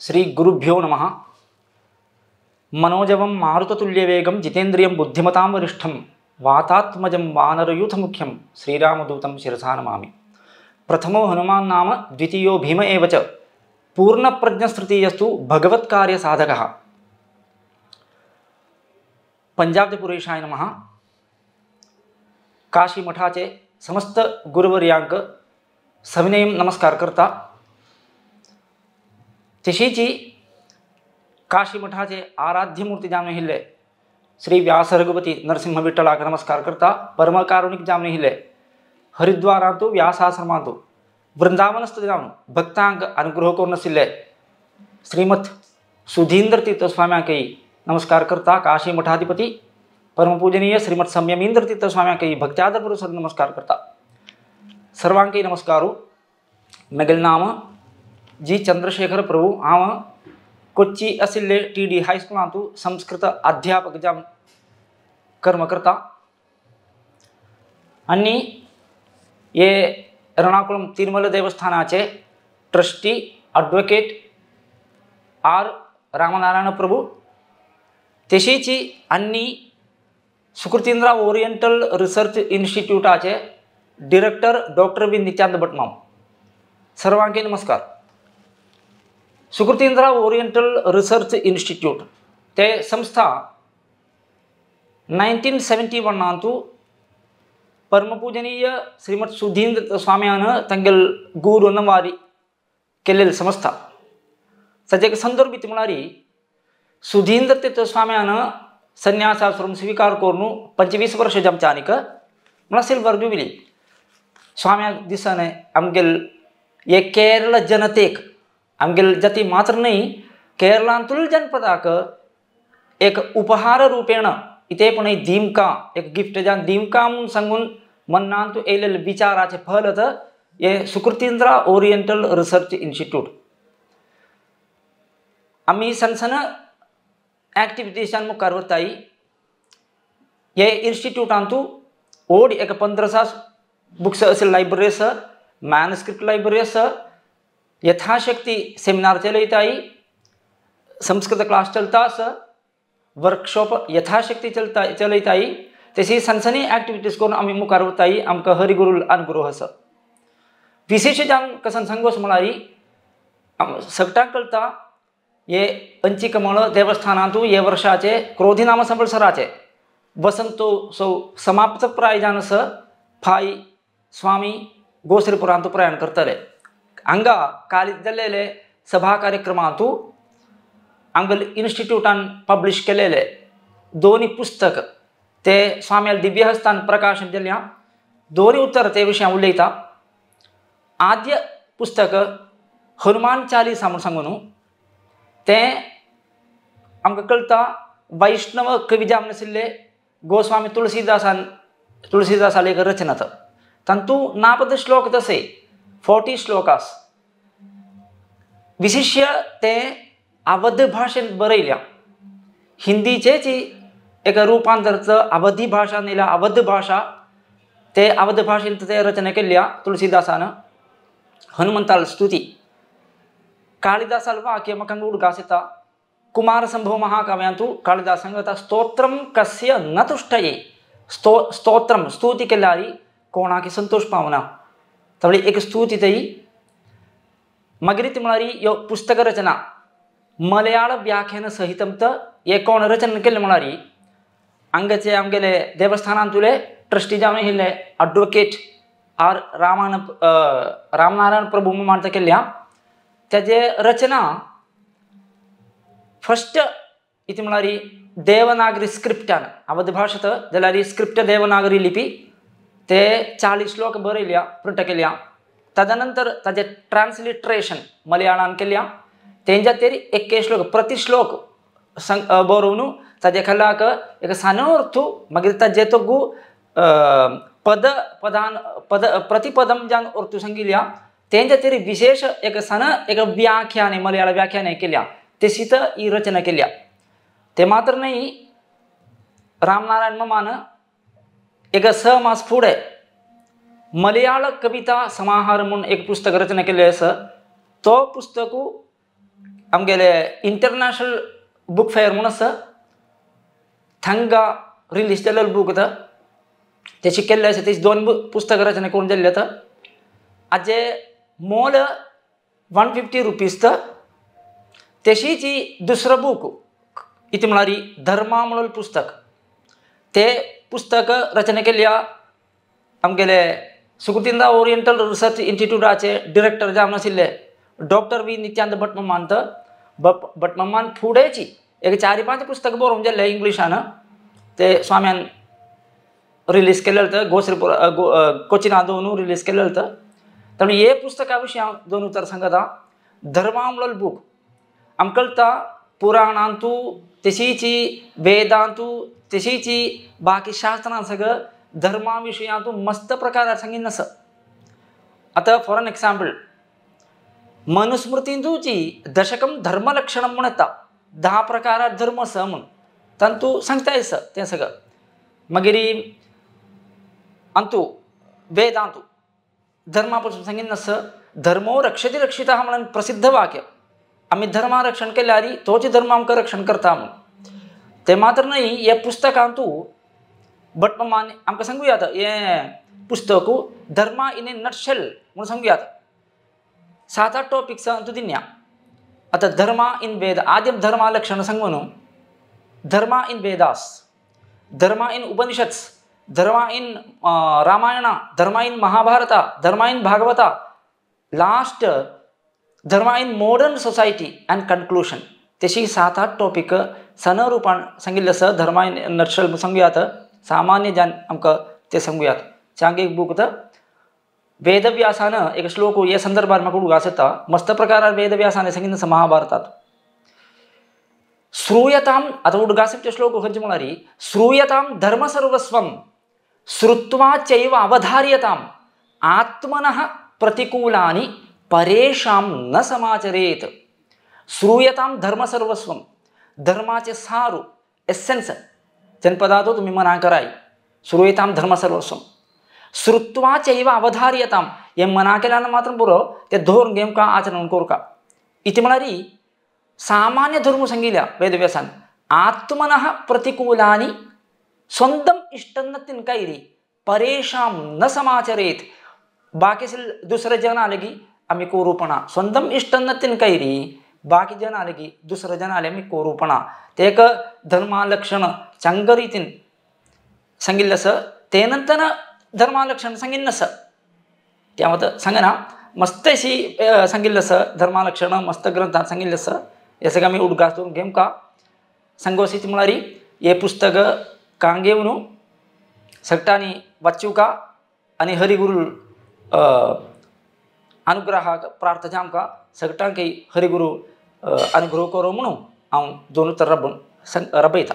श्री गुरुभ्यो नमः। मनोजवं मारुततुल्यवेगं जितेन्द्रियं बुद्धिमतां वरिष्ठं वातात्मजं वानरयूथमुख्यं श्रीरामदूतं शिरसा नमामि। प्रथमो हनुमान् नाम द्वितीयो भीम एव च पूर्णप्रज्ञस्तृतीयस्तु भगवत्कार्यसाधकः। पंजाबपुरेशाय नमः। काशी मठाचे समस्त गुरुवर्यांक सविनय नमस्कार करता। तशीची काशी मठाचे आराध्य मूर्ति जामने हिले श्री व्यास रघुपति नरसिंह विठ्ठलाक नमस्कार करता। परमकारुणिक जामने हिले हरिद्वारांतु व्यासाश्रमांतु वृंदावनस्थ जावन भक्तांक अनुग्रह करून आशिल्ले श्रीमत सुधींद्र तीर्थ स्वाम्यांकय नमस्कार करता। काशी मठाधिपति परमपूजनीय श्रीमत संयमींद्र तीर्थ स्वाम्यांकय भक्त्यादरपुरस्सर नमस्कार करता। सर्वांकय नमस्कारू। मेगेल नाम जी चंद्रशेखर प्रभु। हांव कोच्ची आशिल्ले टी डी हायस्कुलांतु संस्कृत अध्यापक जावन कर्म करता आनी हे Ernakulam Tirumala देवस्थानाचे trustee advocate R Ramanarayana Prabhu तशीची आनी सुकृतींद्रा ओरिएंटल रिसर्च इन्स्टिट्यूटाचे डिरेक्टर डॉक्टर बी नित्यानंद भटमाम। सर्वांके नमस्कार। सुकृतींद्रा ओरिएंटल रिसर्च इन्स्टिट्यूट ते संस्था 1971 परमपूजनीय श्रीमत सुधींद्र स्वाम्यान तंगेल गुरु नवारी केलेली संस्था। ताजे एक संदर्भ म्हळ्यार सुधींद्र तीर्थ स्वाम्यान संन्यासाश्रम स्वीकार करून 25 वर्ष जमच्या आनीक म्हळ्यार सिल्वर जुबिली स्वाम्याक दिसने आमगेल हे केरळ जनतेक आमगेल जाती मात्र न्हय केरळांतूल जनपदाक एक उपहार रूपेण इतेपण दीमका एक गिफ्ट जावन दीमका म्हूण सांगून मनांतु येयलेले विचाराचे फल हे सुकृतींद्रा ओरिएंटल रिसर्च इन्स्टिट्यूट। आमी सण सण एक्टिविटीसान मुखार वताय। हे इन्स्टिट्यूटांतु ओड एक 15 बुक्स अशे लायब्ररी आसा, मॅनुस्क्रिप्ट लायब्ररी आसा, यथाशक्ती सेमिनार चलयताय, संस्कृत क्लास चलता आसा, वर्कशॉप यथाशक्ती चलता चलयताय। तशी सनसनी एक्टिविटीज करून आमी मुखार वताय। आमकां हरिगुरू अनुग्रह आसा। विशेष जावन कसन सांगोस म्हळ्यार सगळ्यांक कळटा हे अंचिकमळ देवस्थानांतु हे वर्षाचे क्रोधिनाम संवत्सराचे वसंतोत्सव समाप्त प्राय जावन आसा। फाय स्वामी गोश्रीपुरांतु प्रयाण करतले। हांगा काल जाल्लेले सभा कार्यक्रमांतु आमगेले इन्स्टिट्यूटान पब्लिश केलेले दोन्ही पुस्तक ते स्वाम्याल दिव्यहस्तान प्रकाशन जाल्ल्या दोन्ही उत्तर ते विशयान उलयता। आद्य पुस्तक हनुमान चालीसा म्हूण सांगून न्हू तें आमकां कळटा वैष्णव कवी जावन आशिल्ले गोस्वामी तुळसीदासान तुळसीदासाले एक रचना तातूंत नापद श्लोक तशे 40 श्लोकास विशिष्य ते अवध भाशेन बरयल्या। हिंदीचेच एक रूपांतरच अवधी भाशा नेल्या अवध भाशा ते अवध भाशेन ते रचना केल्या तुळसीदासान। हनुमंताल स्तुती कालिदासाल वाक्य म्हाका उडगास येता। कुमार संभव महाकाव्यांतु कालिदास सांगता स्तोत्रम कस्य न तुष्टये स्तोत्रम स्तुती केल्यार कोणाक संतोष पावना। तवळी एक स्तुती तई मागीर ती म्हळ्यार ह्यो पुस्तक रचना मलयाळ व्याख्यान सहितम त हे कोण रचना केल्लें म्हळ्यार हांगाचे आमगेले देवस्थानांतुले ट्रस्टी जावन आशिल्ले एडवोकेट आर रामनारायण प्रभू मानता केल्ल्या ताजे रचना फस्ट इति म्हळ्यार देवनागरी स्क्रिप्टान अवध भाशेंत जाल्यार स्क्रिप्ट देवनागरी लिपी ते 40 श्लोक बरयल्या प्रिंट केल्या। तदनंतर ताजें ट्रान्सलिट्रेशन मलयाळान केल्या। तेंच्या तेर एक श्लोक प्रति श्लोक बरोवन ताजे खालाक एक सानो अर्थ मागीर ताजे तो गु पद पदान पद प्रतिपदम जावन अर्थ सांगिल्ल्या तेंच्या तेर विशेष एक सान एक व्याख्यान मलयाळ व्याख्यान केल्या तशीच ही रचना केल्या। ते मात्र न्हय रामनारायण मामान एक 6 मास फुडें मलयाळ कविता समाहार म्हूण एक पुस्तक रचना केल्लें आसा। तो पुस्तक आमगेले इंटरनॅशनल बुक फेअर म्हूण आसा थंगा रिलीज जाल्लो बूक आतां तेशी केल्ले आसा तेजी दोन पुस्तक रचना करून जाल्ले आतां हाजे मोल 150 रुपीज तर तेशीच दुसरो बूक इति म्हळ्यार धर्मा म्हणून पुस्तक ते पुस्तक रचना केल्ल्या आमगेले सुकृतिंदा ओरिएंटल रिसर्च इन्स्टिट्यूटाचे डिरेक्टर जावन आशिल्ले डॉक्टर वी नित्यानंद भट मम्मान भट मम्मान फुडेंची एक 4-5 पुस्तक बरोवन जाल्ले इंग्लिशान ते स्वाम्यान रिलीज केलें तर गोश्रीपुरा कोचिना दोनू रिलीज केलें तर त्यामुळे हे पुस्तका विशीं हांव दोन उतर सांगता. धर्मा म्हणलो बूक आमकां कळटा पुराणांतू तशीची वेदांतू तशीची बाकी शास्त्रां सगळं धर्मा विशयांतू मस्त प्रकार सांगिल्लें आसा. आतां फॉर एन एक्साम्पल मनुस्मृतींतूची दशकम धर्मलक्षणम म्हूण येता 10 प्रकारात धर्म आसा म्हूण तांतू सांगता आसा तें सगळं. मागीर अंतू वेदांतू धर्मा पासून सांगिल्लें आसा धर्मो रक्षति रक्षितः म्हणून प्रसिद्ध वाक्य आमी धर्मा रक्षण केल्यार तोच धर्म आमकां रक्षण करता म्हूण. ते मात्र न्हय हे पुस्तकांतू भटमामान आमकां सांगूया हें पुस्तक धर्मा इन ए नटशेल म्हूण सांगूया. 7-8 टॉपिक्स अंतू दिन्या. आतां धर्मा इन वेद आद्य धर्मा लक्षण सांगू न्हू Dharma in Vedas, Dharma in Upanishads, Dharma in Ramayana, Dharma in Mahabharata, Dharma in Bhagavata, last Dharma in modern society and conclusion. तशी 7-8 टॉपिक सन रूपान सांगिल्लें आसा धर्मा इन नटशेल सांगूयात सामान्य ज्ञान आमकां तें सांगूयात. चांग एक बूक तर वेदव्यासान एक श्लोक हे संदर्भार म्हाका उडगास येता मस्त प्रकारार वेदव्यासान सांगिल्लें आसा महाभारतात. श्रूयताम आतां उडगासाचे श्लोक खंयचे म्हळ्यार श्रूयताम धर्म सर्वस्वम श्रुत्वा चैव अवधार्यताम आत्मनः प्रतिकूलानि परेषां न समाचरेत. श्रूयताम धर्म सर्वस्वम धर्माचे सारू एसेन्स जनपदातो तुम्ही मना कराय श्रूयताम धर्म सर्वस्वम श्रुत्वा चैव अवधार्यताम हे मना केल्यान मात्र पुरो ते धरून घेवन का आचरण करूका इति म्हळ्यार सामान्य धर्म सांगिल्ल्या वेदव्यासान आत्मनः प्रतिकूलानि स्वंतम इष्टन्नतीन कैरी परेषां न समाचरेत. बाकी दुसरे जन आले की आमी कोरूपणा स्वंतम इष्टन्नतीन कैरी बाकी जन आले की दुसरे जन आले आमी कोरूपणा ते एक धर्मालक्षण चांग रितीन सांगिल्लें आसा. ते नंतर धर्मालक्षण सांगिल्लें आसा तें हांव आतां सांगना मस्त अशी सांगिल्लें आसा धर्मालक्षण मस्त ग्रंथात सांगिल्लें आसा. हे सगळें आमी उडगास दवरून घेवंक सांगोसी म्हळ्यार हे पुस्तक कांग घेवन सगळ्यांनी वाचुका आनी हरिगुरू अनुग्रहाक प्रार्थना आमकां सगळ्यांक हरिगुरू अनुग्रह करो म्हणून हांव दोन उतरां रबयता.